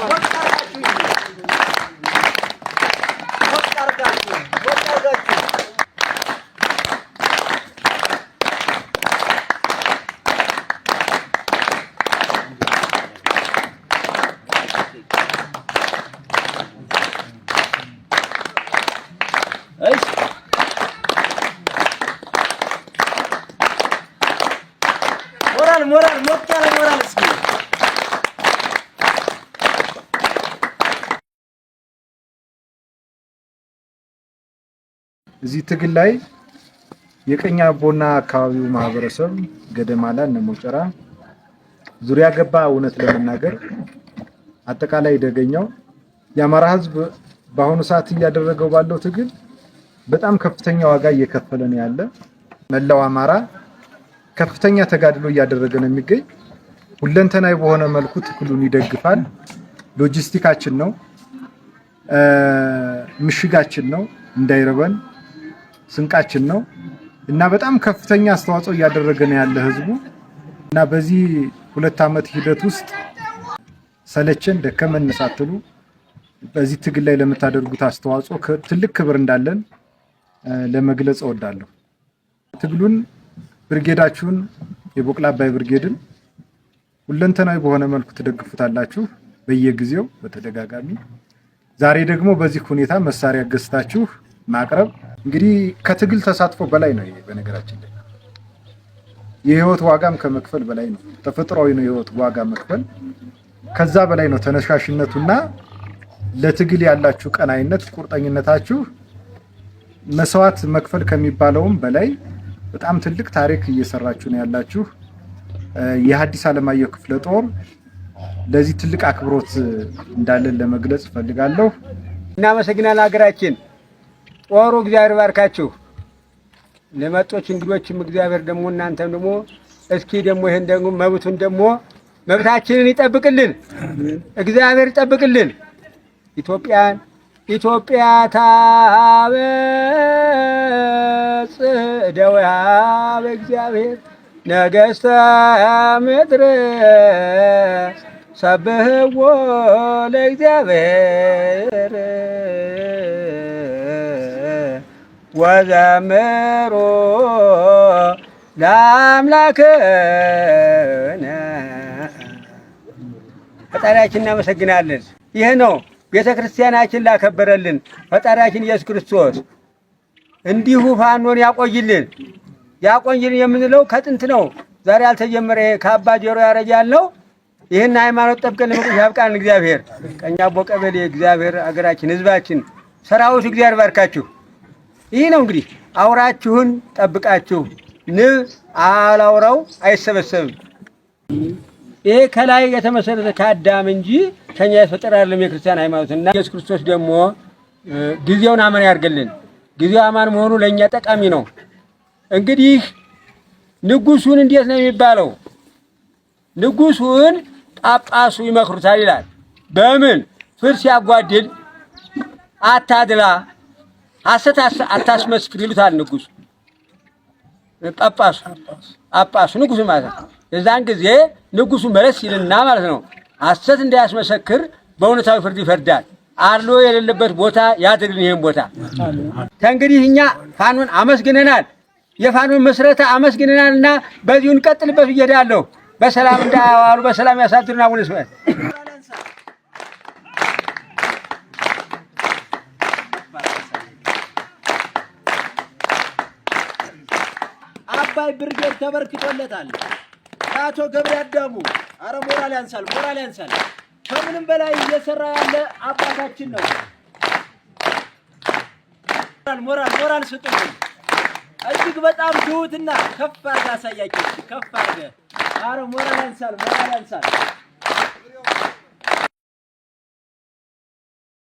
ሞቅ አድርጋችሁ፣ ሞቅ አድርጋችሁ፣ ሞቅ አድርጋችሁ። እሺ፣ ሞራል፣ ሞራል፣ ሞቅ ያለ ሞራል እስኪ። እዚህ ትግል ላይ የቀኝ አቦና አካባቢው ማህበረሰብ ገደማላ እነ ሞጨራ ዙሪያ ገባ፣ እውነት ለመናገር አጠቃላይ ደገኛው የአማራ ሕዝብ በአሁኑ ሰዓት እያደረገው ባለው ትግል በጣም ከፍተኛ ዋጋ እየከፈለ ነው ያለ። መላው አማራ ከፍተኛ ተጋድሎ እያደረገ ነው የሚገኝ። ሁለንተናዊ በሆነ መልኩ ትግሉን ይደግፋል። ሎጂስቲካችን ነው፣ ምሽጋችን ነው፣ እንዳይረበን ስንቃችን ነው እና በጣም ከፍተኛ አስተዋጽኦ እያደረገ ነው ያለ ህዝቡ። እና በዚህ 2 ዓመት ሂደት ውስጥ ሰለቸን ደከመን ሳትሉ በዚህ ትግል ላይ ለምታደርጉት አስተዋጽኦ ትልቅ ክብር እንዳለን ለመግለጽ እወዳለሁ። ትግሉን ብርጌዳችሁን የቦቅላ አባይ ብርጌድን ሁለንተናዊ በሆነ መልኩ ትደግፉታላችሁ በየጊዜው በተደጋጋሚ። ዛሬ ደግሞ በዚህ ሁኔታ መሳሪያ ገዝታችሁ ማቅረብ እንግዲህ ከትግል ተሳትፎ በላይ ነው። ይሄ በነገራችን ላይ የህይወት ዋጋም ከመክፈል በላይ ነው። ተፈጥሯዊ ነው የህይወት ዋጋ መክፈል። ከዛ በላይ ነው ተነሳሽነቱና ለትግል ያላችሁ ቀናይነት፣ ቁርጠኝነታችሁ መስዋዕት መክፈል ከሚባለውም በላይ በጣም ትልቅ ታሪክ እየሰራችሁ ነው ያላችሁ። የሐዲስ ዓለማየሁ ክፍለ ጦር ለዚህ ትልቅ አክብሮት እንዳለን ለመግለጽ እፈልጋለሁ። እናመሰግናለን። ሀገራችን ጦሩ እግዚአብሔር ባርካችሁ። ለመጦች እንግዶችም እግዚአብሔር ደግሞ እናንተም ደግሞ እስኪ ደግሞ ይሄን ደግሞ መብቱን ደግሞ መብታችንን ይጠብቅልን፣ እግዚአብሔር ይጠብቅልን። ኢትዮጵያን ኢትዮጵያ ታበጽሕ እደዊሃ በእግዚአብሔር፣ ነገሥተ ምድር ሰብሕዎ ለእግዚአብሔር ወዘምሩ ለአምላክነ። ፈጣሪያችን እናመሰግናለን። ይህ ነው ቤተ ክርስቲያናችን ላከበረልን ፈጣሪያችን ኢየሱስ ክርስቶስ እንዲሁ ፋኖን ያቆይልን። ያቆይልን የምንለው ከጥንት ነው። ዛሬ አልተጀመረ። ይሄ ከአባ ጆሮ ያረጃል ነው። ይህን ሃይማኖት ጠብቀን ለመቆየት ያብቃን እግዚአብሔር። ቀኝ አቦ ቀበሌ እግዚአብሔር አገራችን፣ ህዝባችን፣ ሰራዊቱ እግዚአብሔር ባርካችሁ። ይህ ነው እንግዲህ አውራችሁን ጠብቃችሁ ንብ አላውራው አይሰበሰብም። ይሄ ከላይ የተመሰረተ ከአዳም እንጂ ከኛ የተፈጠረ አይደለም የክርስቲያን ሃይማኖት። እና ኢየሱስ ክርስቶስ ደግሞ ጊዜውን አማን ያድርግልን። ጊዜው አማን መሆኑ ለእኛ ጠቃሚ ነው። እንግዲህ ንጉሱን እንዴት ነው የሚባለው? ንጉሱን ጳጳሱ ይመክሩታል ይላል። በምን ፍርድ ሲያጓድል አታድላ፣ ሐሰት አታስመስክር ይሉታል ንጉሱ፣ ጳጳሱ ጳጳሱ ንጉሱ ማለት ነው። የዛን ጊዜ ንጉሱ መለስ ይልና ማለት ነው ሐሰት እንዳያስመሰክር በእውነታዊ ፍርድ ይፈርዳል። አድሎ የሌለበት ቦታ ያድርግልን ይሄን ቦታ። ከእንግዲህ እኛ ፋኖን አመስግነናል። የፋኖን መስረታ አመስግነናልና በዚሁ እንቀጥልበት እየሄዳለሁ። በሰላም እንዳዋሉ በሰላም ያሳድሩን አቡነ ስብሐት። አባይ ብርጌድ ተበርክቶለታል። አቶ ገብሬ አዳሙ፣ አረ ሞራል ያንሳል፣ ሞራል ያንሳል። ከምንም በላይ እየሰራ ያለ አባታችን ነው። ሞራል፣ ሞራል ስጡልን። እጅግ በጣም ትሁትና ከፍ አድርገህ አሳያቸው፣ ከፍ አድርገህ። አረ ሞራል ያንሳል፣ ሞራል ያንሳል።